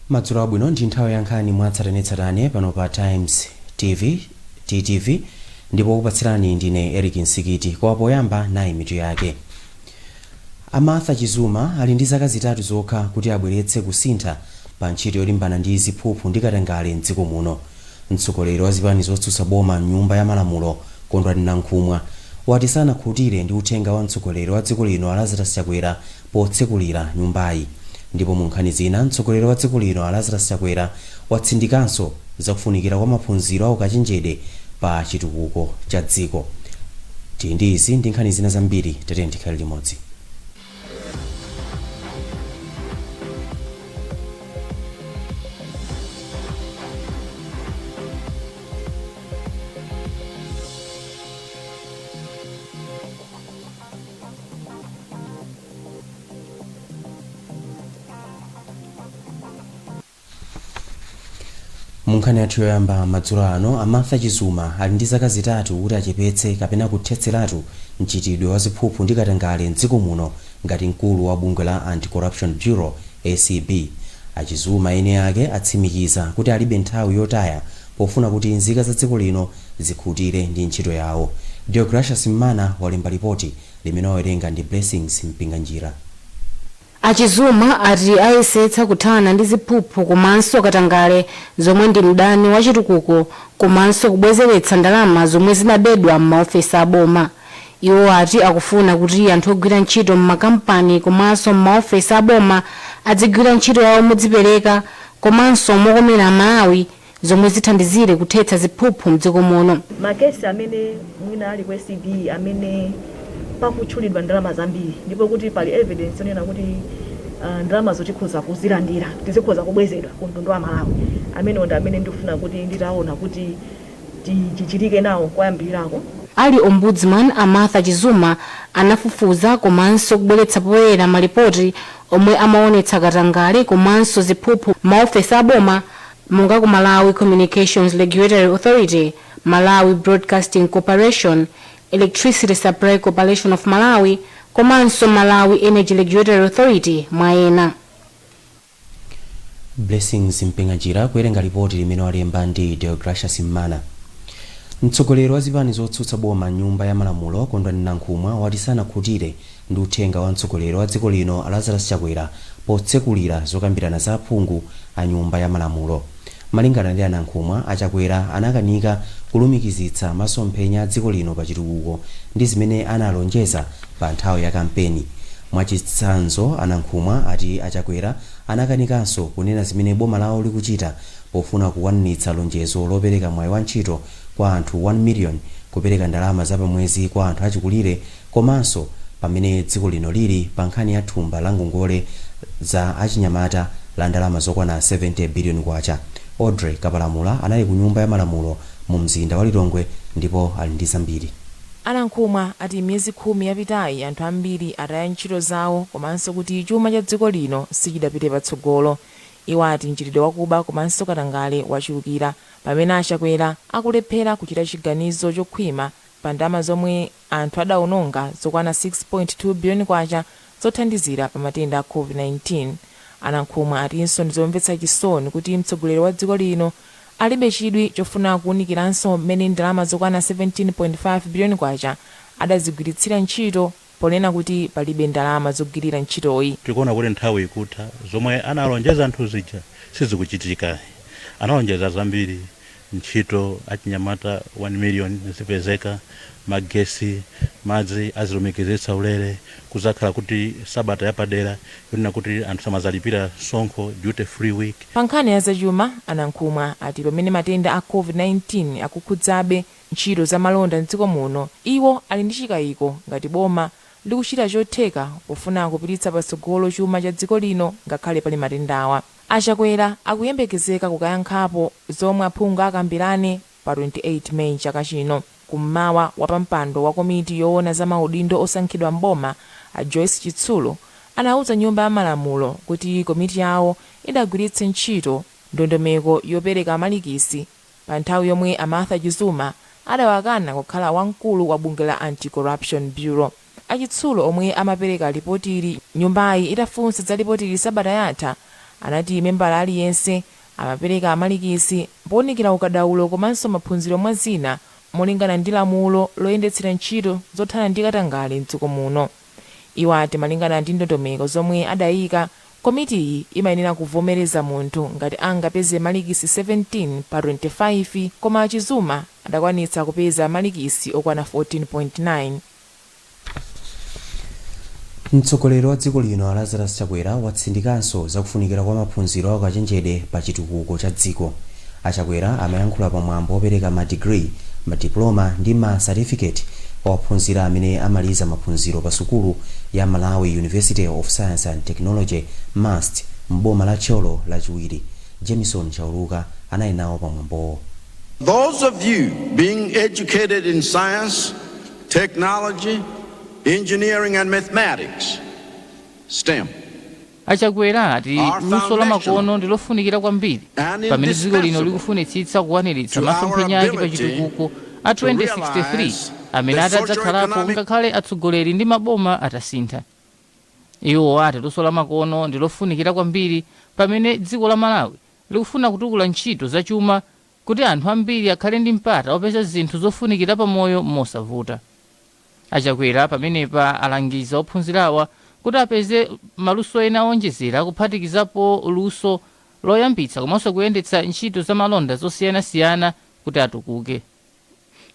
Madzulo abwino. Ndi nthawi ya nkhani mwatsatanetsatane pano pa Times TV, TTV, ndipo kupatsirani ndine Eric Nsikiti. Koma poyamba, nayi mitu yake. A Martha Chizuma ali ndi zaka 3 zokha kuti abweretse kusintha pa ntchito yolimbana ndi ziphuphu ndi katangale mdziko muno. Mtsogoleri wa zipani zotsutsa boma mnyumba ya malamulo, Kondwani Nankhumwa, wati sanakhutire ndi uthenga wa mtsogoleri wa dziko lino a Lazarus Chakwera potsekulira nyumbayi. Ndipo mu nkhani zina, mtsogoleri wa dziko lino a Lazarus Chakwera watsindikanso zakufunikira kwa maphunziro a ukachenjede pa chitukuko cha dziko. Tili ndi izi ndi nkhani zina zambiri, tatiyeni tikhale limodzi. Mu nkhani yathu yoyamba madzulo ano, a Martha Chizuma ali ndi zaka 3 kuti achepetse kapena kuthetseratu mchitidwe wa ziphuphu ndi katangale mdziko muno ngati mkulu wa bungwe la Anti-Corruption Bureau, ACB. A Chizuma eni ake atsimikiza kuti alibe nthawi yotaya pofuna kuti nzika za dziko lino zikhutire ndi ntchito yawo. Deogracious Mmana walemba lipoti limene wawerenga ndi Blessings Mpinganjira. A Chizuma ati ayesetsa kuthana ndi ziphuphu komanso katangale zomwe ndi mdani wa chitukuko komanso kubwezeretsa ndalama zomwe zinabedwa m'maofesi a boma. Iwo ati akufuna kuti anthu ogwira ntchito m'makampani komanso m'maofesi a boma adzigwira ntchito yawo modzipereka komanso mokomera Amalawi zomwe zithandizire kuthetsa ziphuphu mdziko muno. Ma case amene mwina ali ku ACB amene pakutchulidwa ndalama zambiri ndipo kuti pali evidence yonena kuti ndalamazo tikhoza kuzilandira, tizikhoza kubwezedwa ku mtundu wa Malawi, amenewo ndi amene ndikufuna kuti nditaona kuti tichichitike nawo koyambirirako. Ali Ombudsman, a Martha Chizuma anafufuza komanso kubweretsa poyera malipoti omwe amaonetsa katangale komanso ziphuphu m'maofesi a boma monga ku Malawi Communications Regulatory Authority, Malawi Broadcasting Corporation, Electricity Supply Corporation of Malawi komanso Malawi Energy Regulatory Authority, mwa ena. Blessings Mpinganjira kuwerenga lipoti limene walemba ndi Deogracious Mmana. Mtsogoleri wa zipani zotsutsa boma m'nyumba ya malamulo, Kondwani Nankhumwa, wati sanakhutire ndi uthenga wa mtsogoleri wa dziko lino a Lazarus Chakwera potsekulira zokambirana za aphungu a nyumba ya malamulo. Malingana ndi a Nankhumwa, a Chakwera anakanika kulumikizitsa masomphenya a dziko lino pa chitukuko ndi zimene analonjeza pa nthawi ya kampeni. Mwachitsanzo, a Nankhumwa ati a Chakwera anakanikanso kunena zimene boma lawo likuchita pofuna kukwaniritsa lonjezo lopereka mwayi wa ntchito kwa anthu 1 million, kupereka ndalama za pamwezi kwa anthu achikulire komanso pamene dziko lino lili pa nkhani ya thumba la ngongole za achinyamata la ndalama zokwana K70 billion. Audrey Kapalamula anali ku nyumba ya malamulo mu mzinda wa Lilongwe ndipo ali ndi zambiri. A Nankhumwa ati miyezi 10 yapitayi anthu ambiri ataya ntchito zawo komanso kuti chuma cha dziko lino sichidapite patsogolo. Iwo ati mchitidwe wakuba komanso katangale wachulukira pamene a Chakwera akulephera kuchita chiganizo chokhwima pa ndalama zomwe anthu adaononga zokwana K6.2 biliyoni zothandizira pa matenda a Covid-19. A Nankhumwa atinso ndizomvetsa chisoni kuti mtsogoleri wa dziko lino alibe chidwi chofuna kuunikiranso mmene ndalama zokwana K17.5 biliyoni adazigwiritsira ntchito ponena kuti palibe ndalama zogwirira ntchitoyi. Tikuona kuti nthawi ikutha, zomwe analonjeza anthu zija sizikuchitika. Analonjeza zambiri, ntchito achinyamata 1 million zipezeka, magesi, madzi azilumikizitsa ulere, kuzakhala kuti sabata yapadera yonena kuti anthu samazalipira msonkho, duty free week. Pa nkhani ya zachuma, a Nankhumwa ati pamene matenda a Covid-19 akukhudzabe ntchito za malonda m'dziko muno, iwo ali ndi chikayiko ngati boma likuchita chotheka pofuna kupititsa patsogolo chuma cha dziko lino ngakhale pali matendawa. A Chakwera akuyembekezeka kukayankhapo zomwe aphungu akambirane pa 28 May chaka chino. Kum'mawa, wapampando wa komiti yoona za maudindo osankhidwa m'boma a Joyce Chitsulo anauza nyumba ya malamulo kuti komiti yawo idagwiritse ntchito ndondomeko yopereka malikisi pa nthawi yomwe a Martha Chizuma adawakana kukhala wamkulu wa bungwe la Anti-Corruption Bureau. A Chitsulo omwe amapereka lipotili nyumbayi itafunsa za lipotili sabata yatha, Anati membala aliyense amapereka amalikisi powunikira ukadaulo komanso maphunziro mwa zina, molingana ndi lamulo loyendetsera ntchito zothana ndi katangale mdziko muno. Iwo ati malingana ndi ndondomeko zomwe adayika, komitiyi imayenera kuvomereza munthu ngati angapeze malikisi 17 pa 25, koma Chizuma adakwanitsa kupeza malikisi okwana 14.9. Mtsogoleri wa dziko lino Lazarus Chakwera watsindikanso zakufunikira kwa maphunziro akachenjede pa chitukuko cha dziko. Achakwera amayankhula pamwambo wopereka ma degree, ma diploma ndi ma certificate kwa ophunzira amene amaliza maphunziro pa sukulu ya Malawi University of Science and Technology, MUST, m'boma la Thyolo Lachiwiri. Jameson Chauluka anali nawo pamwambowo. Those of you being educated in science, technology, engineering, and mathematics, STEM, Achakwera ati luso la makono ndi lofunikira kwambiri pamene dziko lino likufunitsitsa kukwaniritsa masomphenya ake pa chitukuko a 2063 amene atadzakhalapo ngakhale atsogoleri ndi maboma atasintha. Iwo ati luso la makono ndi lofunikira kwambiri pamene dziko la Malawi likufuna kutukula ntchito zachuma kuti anthu ambiri akhale ndi mpata wopeza zinthu zofunikira pamoyo mosavuta. Achakwera pamenepa alangiza ophunzirawa kuti apeze maluso ena owonjezera, kuphatikizapo luso loyambitsa komanso kuyendetsa ntchito za malonda zosiyanasiyana kuti atukuke.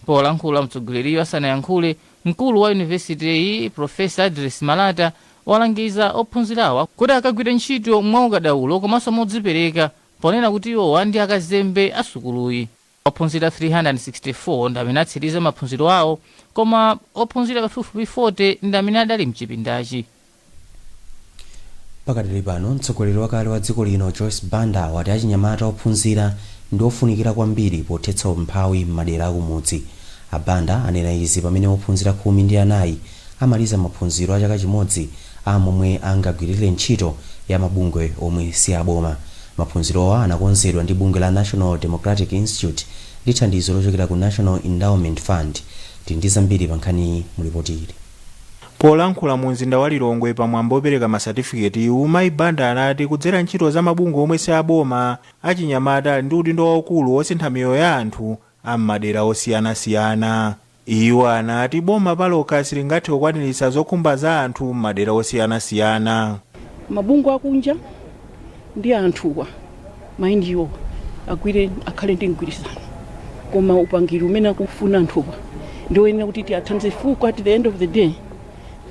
Polankhula mtsogoleriyo asanayankhule, mkulu wa yunivesitiyi Profesa Address Malata walangiza ophunzirawa kuti akagwire ntchito mwaukadaulo komanso modzipereka, ponena kuti iwowa ndi akazembe a sukuluyi. Ophunzira 364 ndi amene atsiriza maphunziro awo, koma ophunzira pafupifupi 40 ndi amene adali mchipindachi. Pakadali pano, mtsogoleri wakale wa dziko lino Joyce Banda wati achinyamata ophunzira ndi ofunikira kwambiri pothetsa umphawi m'madera akumudzi. Abanda anena izi pamene ophunzira 14 amaliza maphunziro a chaka chimodzi a momwe angagwirire ntchito ya mabungwe omwe si aboma. Maphunzirowa anakonzedwa ndi bungwe la National Democratic Institute ndi thandizo lochokera ku National Endowment Fund. Tili ndi zambiri pa nkhaniyi mulipoti ili. Polankhula mu mzinda wa Lilongwe pamwambo opereka masatifiketi, Mayi Banda anati kudzera ntchito za mabungwe omwe si aboma, achinyamata ali ndi udindo waukulu wosintha miyoyo ya anthu am'madera osiyanasiyana. Iwo anati boma palokha silingathe kukwaniritsa zokhumba za anthu m'madera osiyanasiyana. Mabungwe akunja ndi anthuwa, ma NGO, agwire, akhale ndi mgwirizano, koma upangiri umene akufuna anthuwa ndioyenera kuti tiathandize, chifukwa at the end of the day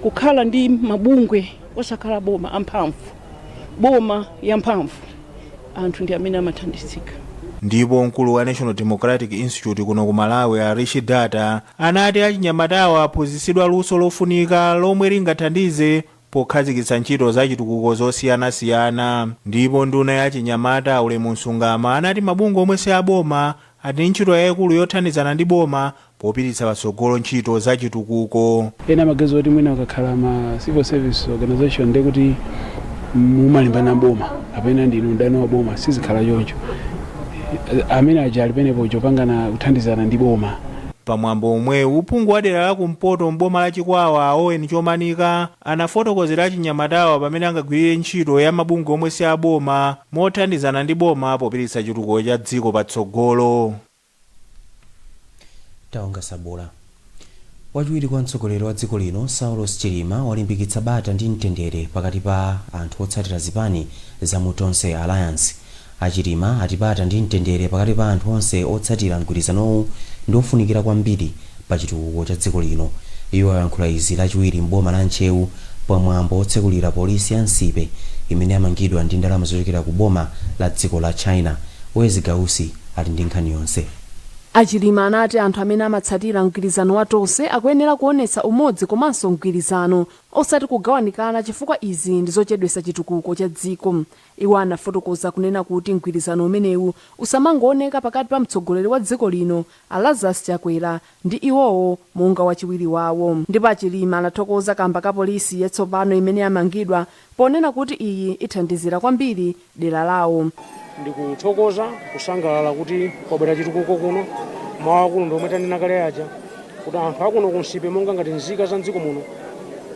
kukhala ndi mabungwe osakhala boma amphamvu, boma yamphamvu, anthu ndi amene amathandizika. Ndipo mkulu wa National Democratic Institute kuno ku Malawi, a Rishi Data, anati achinyamatawa aphunzitsidwa luso lofunika lomwe lingathandize pokhazikitsa ntchito zachitukuko zosiyanasiyana. Ndipo nduna ya achinyamata Ulemu Msungama anati mabungwe omwe si aboma ali ndi ntchito yayikulu yothandizana ndi boma popititsa patsogolo ntchito zachitukuko. Ena amaganiza kuti mwina ukakhala ma civil service organization ndiye kuti mumalimbana boma kapena ndinu mdani wa boma. Sizikhala choncho. Amene aja ali penepo chopangana kuthandizana ndi boma. Pamwambo omwewu, phungu wa dera la kumpoto mboma la Chikwawa Owen Chomanika anafotokozera achinyamatawa pamene angagwirire ntchito ya mabungwe omwe si aboma mothandizana ndi boma popititsa chitukuko cha dziko patsogolo. Taonga Sabula. Wachiwiri kwa mtsogoleri wa dziko lino Saulos Chilima walimbikitsa bata ndi mtendere pakati pa anthu otsatira zipani za mu Tonse Alliance. Achilima ati bata ndi mtendere pakati pa anthu onse otsatira mgwirizanowu ndi ofunikira kwambiri pa chitukuko cha dziko lino. Iwo ayankhula izi Lachiwiri m'boma la Ntcheu pamwambo otsekulira polisi ya Nsipe imene yamangidwa ndi ndalama zochokera ku boma la dziko la China. Wezi Gausi ali ndi nkhani yonse. Achilima anati anthu amene amatsatira mgwirizano wa Tonse akuyenera kuonetsa umodzi komanso mgwirizano, osati kugawanikana, chifukwa izi ndi zochedwetsa chitukuko cha dziko. Iwo anafotokoza kunena kuti mgwirizano umenewu usamangooneka pakati pa mtsogoleri wa dziko lino a Lazarus Chakwera ndi iwowo monga wachiwiri wawo. Ndipo Achilima anathokoza kamba ka polisi yatsopano imene yamangidwa, ponena kuti iyi ithandizira kwambiri dera lawo. Ndikuthokoza, kusangalala kuti kwabwera chitukuko kuno. Mawu akulu ndi omwe tanena kale aja kuti anthu akuno ku Nsipe, monga ngati nzika za mdziko muno,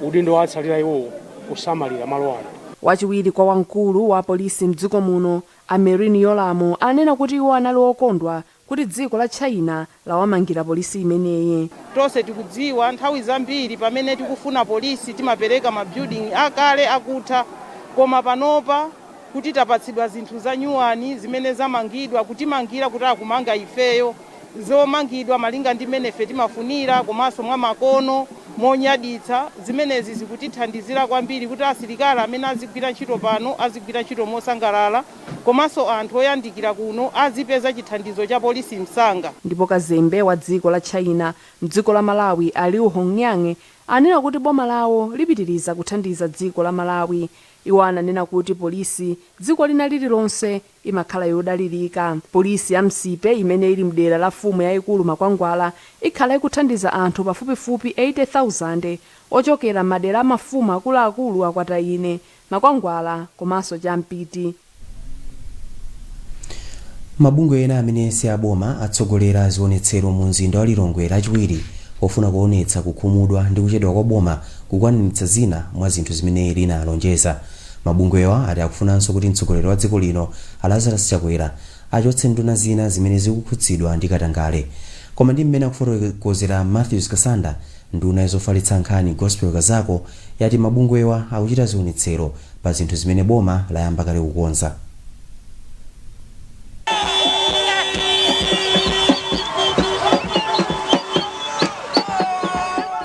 udindo watsalira iwowo kusamalira malo ano. Wachiwiri kwa wamkulu wa polisi mdziko muno, a Merlyne Yolamu, anena kuti iwo anali okondwa kuti dziko la China lawamangira polisi imeneyi. Tonse tikudziwa nthawi zambiri pamene tikufuna polisi timapereka ma building akale akutha, koma panopa kuti tapatsidwa zinthu za nyuwani zimene zamangidwa, kutimangira kuti akumanga ifeyo, zomangidwa malinga ndi mmene ife timafunira komanso mwa makono monyaditsa. Zimenezi zikutithandizira kwambiri kuti asilikali amene azigwira ntchito pano azigwira ntchito mosangalala, komanso anthu oyandikira kuno azipeza chithandizo cha polisi msanga. Ndipo kazembe wa dziko la China mdziko la Malawi, a Liu Hongyang, anena kuti boma lawo lipitiriza kuthandiza dziko la Malawi. Iwo ananena kuti polisi dziko lina lililonse imakhala yodalirika. Polisi ya Msipe imene ili mdera la fumu yayikulu Makwangwala ikhala ikuthandiza anthu pafupifupi 80,000 ochokera madera amafumu akuluakulu aKwataine, Makwangwala komanso Champiti. Mabungwe ena amene si aboma atsogolera zionetsero mu mzinda wa Lilongwe Lachiwiri pofuna kuonetsa kukhumudwa ndi kuchedwa kwa boma kukwaniritsa zina mwa zinthu zimene linalonjeza. Mabungwewa ati akufunanso kuti mtsogoleri wa dziko lino, a Lazarus Chakwera, achotse nduna zina zimene zikukhudzidwa ndi katangale. Koma ndi mmene akufotokozera Matthews Kasanda, nduna yazofalitsa nkhani Gospel Kazako yati mabungwewa akuchita zionetsero pa zinthu zimene boma layamba kale kukonza.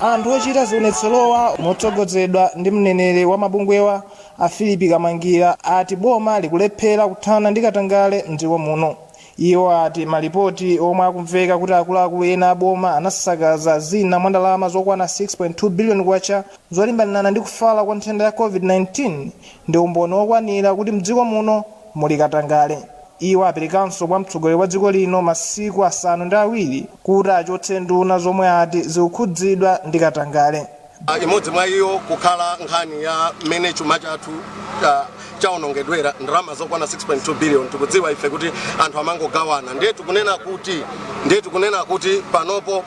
Anthu ochita zionetserowa, motsogozedwa ndi mneneri wa mabungwewa a Philip Kamangira, ati boma likulephera kuthana ndi katangale mdziko muno. Iwo ati malipoti omwe akumveka kuti akuluakulu ena a boma anasakaza zina mwa ndalama zokwana 6.2 billion kwacha zolimbanirana ndi kufala kwa nthenda ya COVID-19 ndi umboni wokwanira kuti mdziko muno muli katangale. Iwo aperekanso kwa mtsogoleri wa dziko lino masiku 7 kuti achotse nduna zomwe ati zikukhudzidwa ndi katangale. Imodzi mwa iyo kukhala nkhani ya mmene chuma chathu chawonongedwera, ndalama zokwana 6.2 billion. Tikudziwa ife kuti anthu amangogawana, ndiye tikunena kuti panopo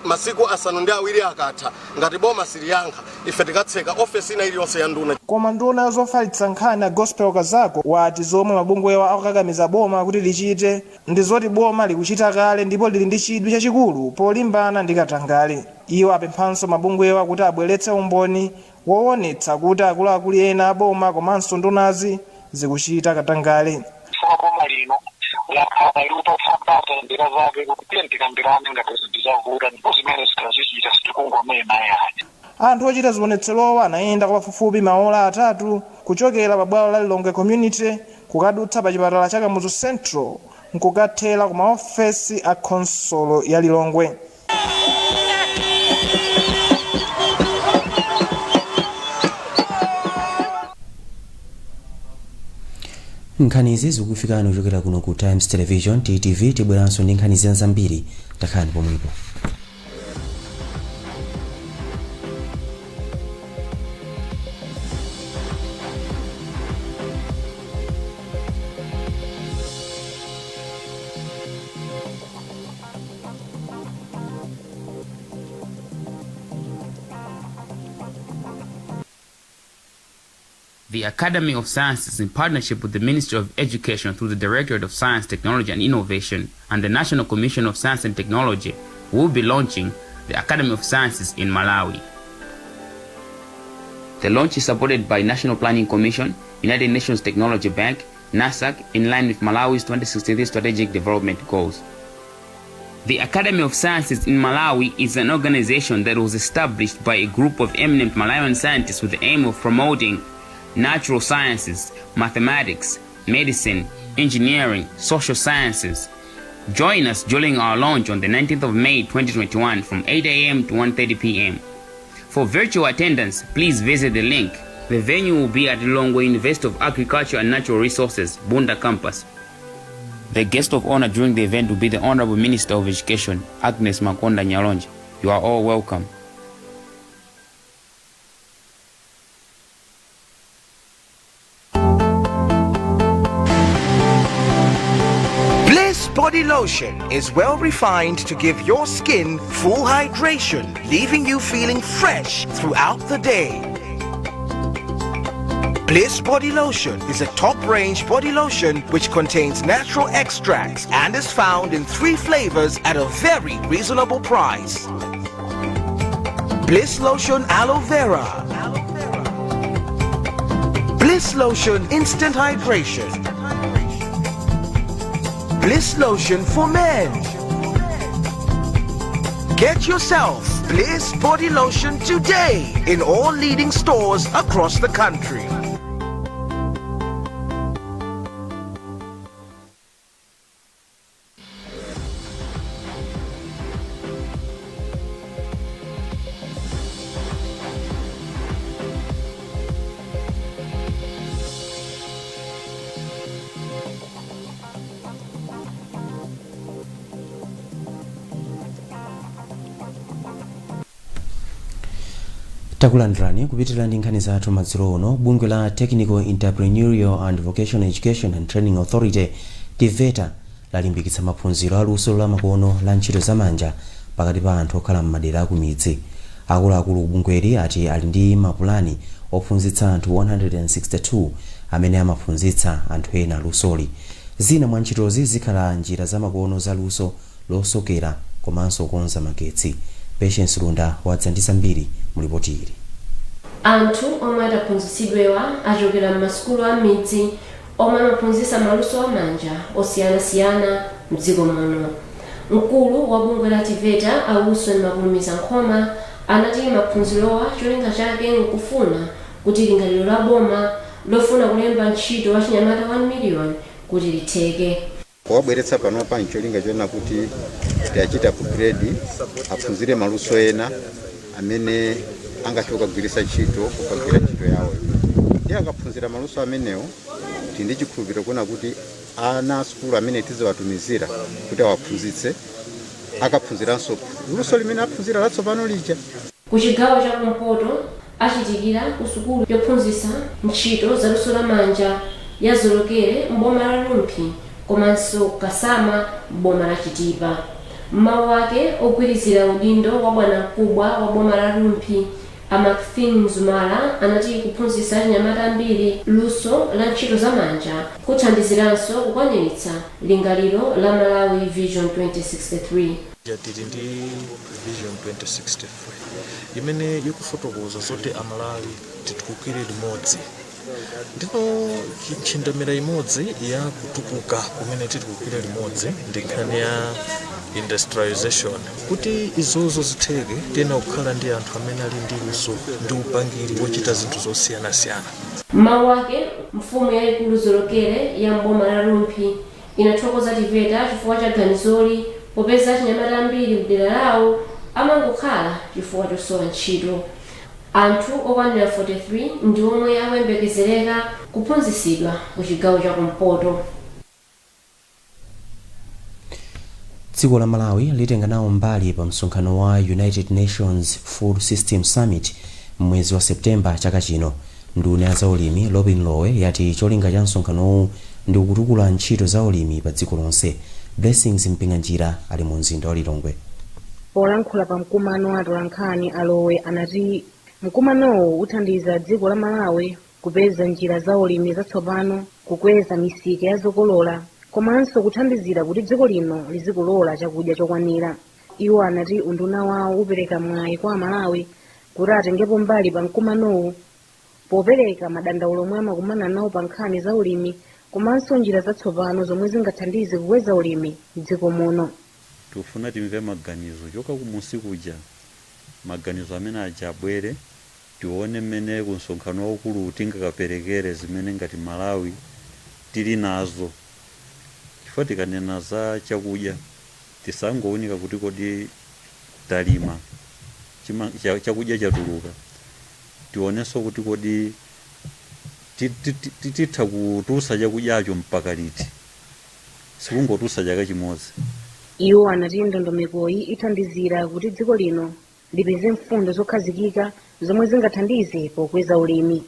masiku 7 akatha, ngati boma siliyankha, ife tikatseka ofesi ina iliyonse ya nduna. Koma nduna zofalitsa nkhani a Gospel Kazako wati zomwe mabungwewa akukakamiza boma kuti lichite ndi zoti boma likuchita kale ndipo lili ndi chidwi chachikulu polimbana ndi katangale. Iwo apemphanso mabungwewa kuti abweretse umboni woonetsa kuti akuluakulu ena a boma komanso ndunazi zikuchita katangale. Chifukwa boma lino lakhala likupatsa mpata nzika zake kuti tiye tikambirane ngati zinthu zavuta, ndipo zimene zikazichita sitikungomema yayi. Anthu ochita zionetserowa anayenda kwa pafupifupi maola 3 kuchokera pa bwalo la Lilongwe Community, kukadutsa pa chipatala cha Kamuzu Central, nkukathera ku maofesi a khonsolo ya Lilongwe. Nkhanizi zikufikani kuchokera kuno ku Times Television, TTV. Tibweranso ndi nkhani zina zambiri, takhalani pomwepo. The Academy of Sciences, in partnership with the Ministry of Education through the Directorate of Science, Technology and Innovation and the National Commission of Science and Technology, will be launching the Academy of Sciences in Malawi. The launch is supported by National Planning Commission, United Nations Technology Bank, NASAC, in line with Malawi's 2063 Strategic Development Goals. The Academy of Sciences in Malawi is an organization that was established by a group of eminent Malawian scientists with the aim of promoting natural sciences, mathematics, medicine, engineering, social sciences. Join us during our launch on the 19th of May 2021 from 8 a.m. to 1:30 p.m. For virtual attendance, please visit the link. The venue will be at Lilongwe University of Agriculture and Natural Resources, Bunda campus. The guest of honor during the event will be the Honorable Minister of Education, Agnes Makonda NyaLonje. You are all welcome. Bliss Body Lotion is well refined to give your skin full hydration, leaving you feeling fresh throughout the day. Bliss Body Lotion is a top-range body lotion which contains natural extracts and is found in 3 flavors at a very reasonable price. Bliss Lotion Aloe Vera, Bliss Lotion Instant Hydration, Bliss Lotion for Men. Get yourself Bliss Body Lotion today in all leading stores across the country. Takulandirani kupitirira ndi nkhani zathu madzulo uno. Bungwe la Technical, Entrepreneurial and Vocational Education and Training Authority, TEVETA, lalimbikitsa maphunziro aluso lamakono la ntchito zamanja pakati pa anthu okhala m'madera akumidzi. Akuluakulu bungweli ati ali ndi mapulani ophunzitsa anthu 162 amene amaphunzitsa anthu ena lusoli. Zina mwa ntchitozi zikhala njira zamakono za luso losokera komanso kukonza magetsi. Patience Lunda wadza ndi zambiri mu ripoti ili. Anthu omwe ataphunzitsidwewa achokera m'masukulu a midzi omwe amaphunzitsa maluso amanja osiyanasiyana mdziko muno. Mkulu wa bungwe la TEVETA, a Wilson Makulumiza Nkhoma, anati maphunzirowa cholinga chake nkufuna kuti lingaliro la boma lofuna kulemba ntchito wachinyamata 1 million kuti litheke. Kuwabweretsa panopa ncholinga chonena kuti tiachita upgrade, aphunzire maluso ena amene angathe kukagwiritsa ntchito kukagwira ntchito yawo. Ndi akaphunzira maluso amenewo, tili ndi chikhulupiriro kuona kuti ana a sukulu amene tiziwatumizira kuti awaphunzitse akaphunziranso luso limene aphunzira latsopano lija. Ku chigawo chakumpoto achitikira ku sukulu yophunzitsa ntchito zaluso lamanja ya Zolokere m'boma la Rumphi komanso Kasama m'boma la Chitipa. M'mawu ake, ogwirizira udindo wa bwanamkubwa wa boma la Rumphi, a Macfin Mzumara, anati kuphunzitsa achinyamata ambiri luso la ntchito zamanja kuthandiziranso kukwaniritsa lingaliro la Malawi Vision 2063. Tili ndi Vision 2063 imene ikufotokoza zoti Amalawi titukukire limodzi, ndipo nchindamira imodzi ya kutukuka kumene titukukire limodzi ndi nkhani ya industrialization. Kuti izozo zitheke, tiyenera kukhala ndi anthu amene ali ndi luso ndi upangiri wochita zinthu zosiyanasiyana. M'mawu ake, mfumu yayikulu Zolokere ya mboma la Rumphi inathokoza TEVETA chifukwa cha ganizoli, popeza achinyamata ambiri mdera lawo amangokhala chifukwa chosowa ntchito. Anthu okwanira 43 ndi omwe akuyembekezereka kuphunzitsidwa ku chigawo chakumpoto. Dziko la Malawi litenga nawo mbali pa msonkhano wa United Nations Food System Summit mwezi wa Septemba chaka chino. Nduna ya zaulimi Lobin Lowe yati cholinga cha msonkhanowu ndi kutukula ntchito za ulimi pa dziko lonse. Blessings Mpinganjira ali mu mzinda wa Lilongwe. Polankhula pa mkumano wa atolankhani, a Lowe anati mkumanowu uthandiza dziko la Malawi kupeza njira za ulimi zatsopano, kukweza misika ya zokolola komanso kuthandizira kuti dziko lino lizikolola chakudya chokwanira. Iwo anati unduna wawo upereka mwayi kwa Amalawi kuti atengepo mbali pa mkumanowu popereka madandaulo omwe amakumana nawo pa nkhani za ulimi komanso njira zatsopano zomwe zingathandize kukweza ulimi m'dziko muno. Tikufuna timve maganizo choka kumusi kuja, maganizo amene aja abwere, tione mmene ku msonkhano waukulu tingakaperekere zimene ngati Malawi tili nazo, chifukwa tikanena za chakudya tisangowunika kuti kodi talima chakudya chatuluka, tionenso kuti kodi titha kutulutsa chakudyacho mpaka liti, sikungotulutsa chaka chimodzi. Iwo anati ndondomekoyi ithandizira kuti dziko lino lipeze mfundo zokhazikika zomwe zingathandize pokweza ulimi.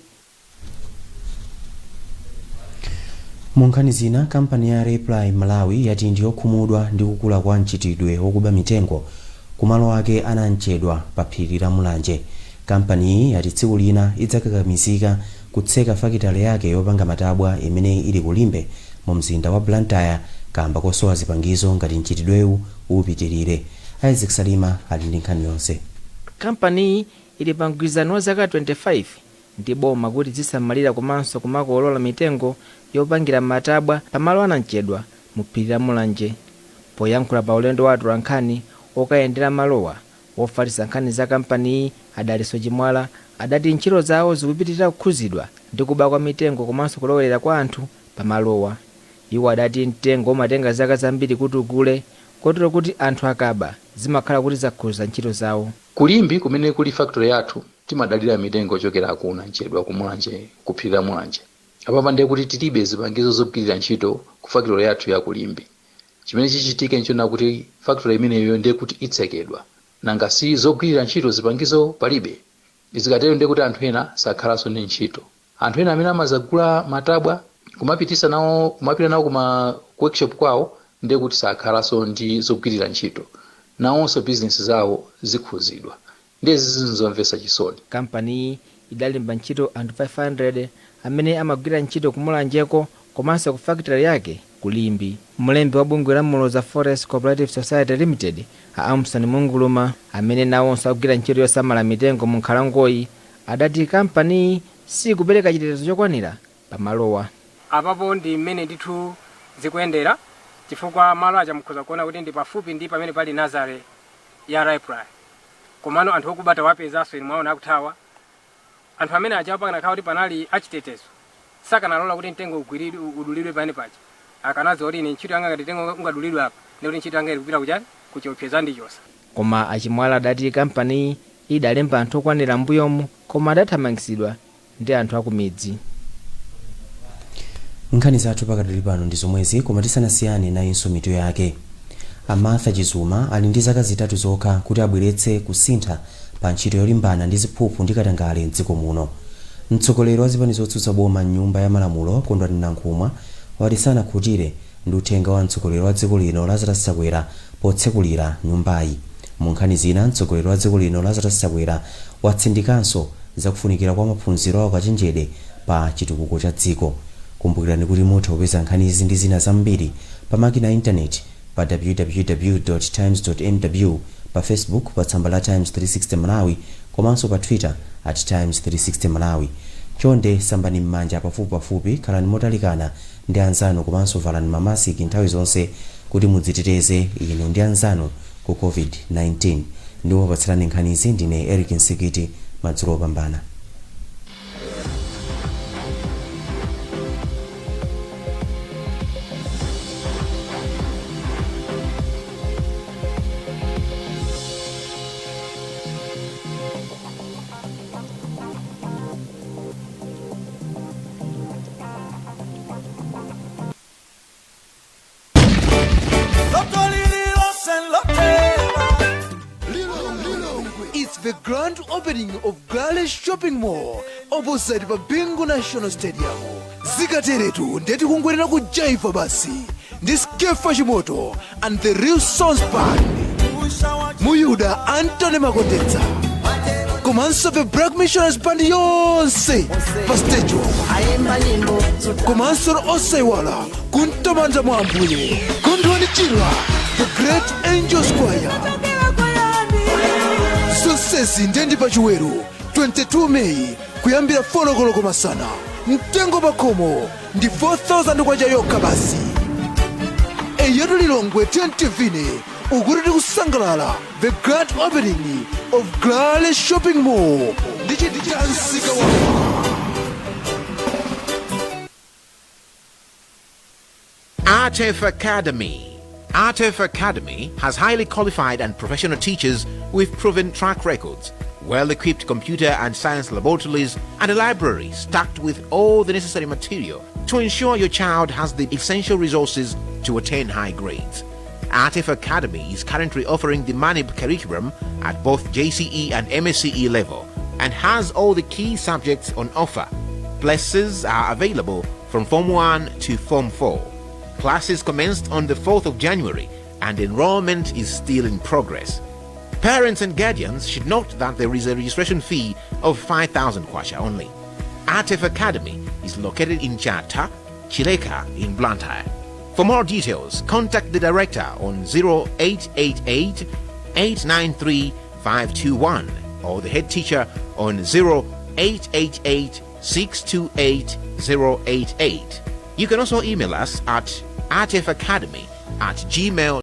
Mu nkhani zina, kampani ya Raiply Malawi yati ndiyokhumudwa ndi kukula kwa mchitidwe wokuba mitengo kumalo ake anamchedwa pa phiri la Mulanje. Kampaniyi yati tsiku lina idzakakamizika Kutseka fakitale yake yopanga matabwa imene ili kulimbe mu mzinda wa Blantyre kamba kosowa zipangizo ngati mchitidwewu upitirire. Isaac Salima ali ndi nkhani yonse. Kampaniyi ili pa mgwirizano wa zaka 25 ndi boma kuti zisamalira komanso kumakolola mitengo yopangira matabwa pamalo anamchedwa mu phiri la Mulanje. Poyankhula pa ulendo wa atolankhani okayendera malowa, wofalitsa nkhani za kampaniyi Adaliso Chimwala adati ntchito zawo zikupitirira kukhuzidwa ndi kuba kwa mitengo komanso kulowelera kwa anthu pamalowa. Iwo adati mtengo umatenga zaka zambiri kuti ukule, kotero kuti anthu akaba zimakhala kuti zakhuza ntchito zawo. Kulimbi kumene kuli factory yathu timadalira mitengo yochokera ku Namchedwa, ku Mulanje, ku phiri la Mulanje. Apapa ndiye kuti tilibe zipangizo zogwirira ntchito ku factory yathu ya kulimbi. Chimene chichitike nchona kuti factory imeneyo ndiye kuti itsekedwa, nanga si zogwirira ntchito zipangizo palibe. Zikatero ndiye kuti anthu ena sakhalanso ndi ntchito. Anthu ena amene amazagula matabwa kumapitisa nawo, kumapita nawo kuma workshop kwawo, ndiye kuti sakhalanso ndi zogwirira ntchito, nawonso bizinesi zawo zikhuzidwa. Ndiye zizomvetsa chisoni. Kampaniyi idalemba ntchito anthu 500 amene amagwira ntchito kumulanjeko komanso ku factory yake kulimbi. Mlembi wa bungwe la Muloza Forest Cooperative Society Limited a Amson Munguluma, amene nawonso akugwira ntchito yosamala mitengo mu nkhalangoyi, adati kampaniyi sikupereka chitetezo chokwanira pamalowa. Apapo ndi mmene ndithu zikuyendera, chifukwa malo aja mukhoza kuona kuti ndi pafupi ndi pamene pali nursery ya Raiply, komano anthu okuba tawapezanso, inu mwaona akuthawa. Anthu amene aja pakanakhala kuti panali achitetezo sakanalola kuti mtengo ugwiridwe, udulidwe pamene paja. Akanadziwa kuti ine ntchito yanga, ngati mtengo ungadulidwe apa, ndikuti ntchito yanga ili kupita kuchani, kuchiopsezo, andichosa. Koma achimwala adati kampaniyi idalemba anthu okwanira m'mbuyomu koma adathamangitsidwa ndi anthu akumidzi. Nkhani zathu pakadali pano ndi zomwezi, koma tisanasiyane nayinso mitu yake. A Martha Chizuma ali ndi zaka 3 zokha kuti abweretse kusintha pa ntchito yolimbana ndi ziphuphu ndi katangale mdziko muno. Mtsogoleri wa zipani zotsutsa boma mnyumba ya malamulo Kondwani Nankhumwa wati sanakhutire ndi uthenga wa mtsogoleri wa dziko lino Lazarus Chakwera potsekulira nyumbayi. Mu nkhani zina, mtsogoleri wa dziko lino Lazarus Chakwera watsindikanso zakufunikira kwa maphunziro a ukachenjede pa chitukuko cha dziko. Kumbukirani kuti mutha kupeza nkhanizi ndi zina zambiri pa makina a intaneti pa www.times.mw, pa Facebook pa tsamba la Times 360 Malawi komanso pa Twitter at Times 360 Malawi. Chonde sambani m'manja pafupipafupi, khalani motalikana ndi anzanu komanso valani mamasiki nthawi zonse kuti mudziteteze inu ndi anzanu ku COVID-19. Ndikupatsirani nkhanizi ndine Eric Nsikiti. Madzulo opambana. It's the grand opening of Glale Shopping Mall opposite pa Bingu National Stadium. Zikateretu ndeti kungwerera kujaiva basi ndi Skefa Chimoto and the Real Sons Band, Muyuda Anthony Makondetsa komanso the Black Missionaries Band yonse pa stage, komanso osaiwala kumtamanda mwa Ambuye Kondwani Chirwa, the Great Angels Choir. Zonsezi ndendi pachiweru 22 Meyi kuyambira 4 koloko masana. Mtengo pakhomo ndi 4000 kwacha yokha basi. Eyetu Lilongwe TNTV ukuti tikusangalala the grand opening of Glale Shopping Mall ndi chidansika wa Artef Academy. Artef Academy has highly qualified and professional teachers with proven track records, well equipped computer and science laboratories, and a library stocked with all the necessary material to ensure your child has the essential resources to attain high grades. Artef Academy is currently offering the MANIB curriculum at both JCE and MSCE level and has all the key subjects on offer. Places are available from Form 1 to Form 4. Classes commenced on the 4th of January and enrollment is still in progress. Parents and guardians should note that there is a registration fee of 5,000 kwacha only. Atef Academy is located in Chata, Chileka in Blantyre. For more details, contact the director on 0888 893 521 or the head teacher on 0888 628 088. You can also email us at atefacademy@gmail.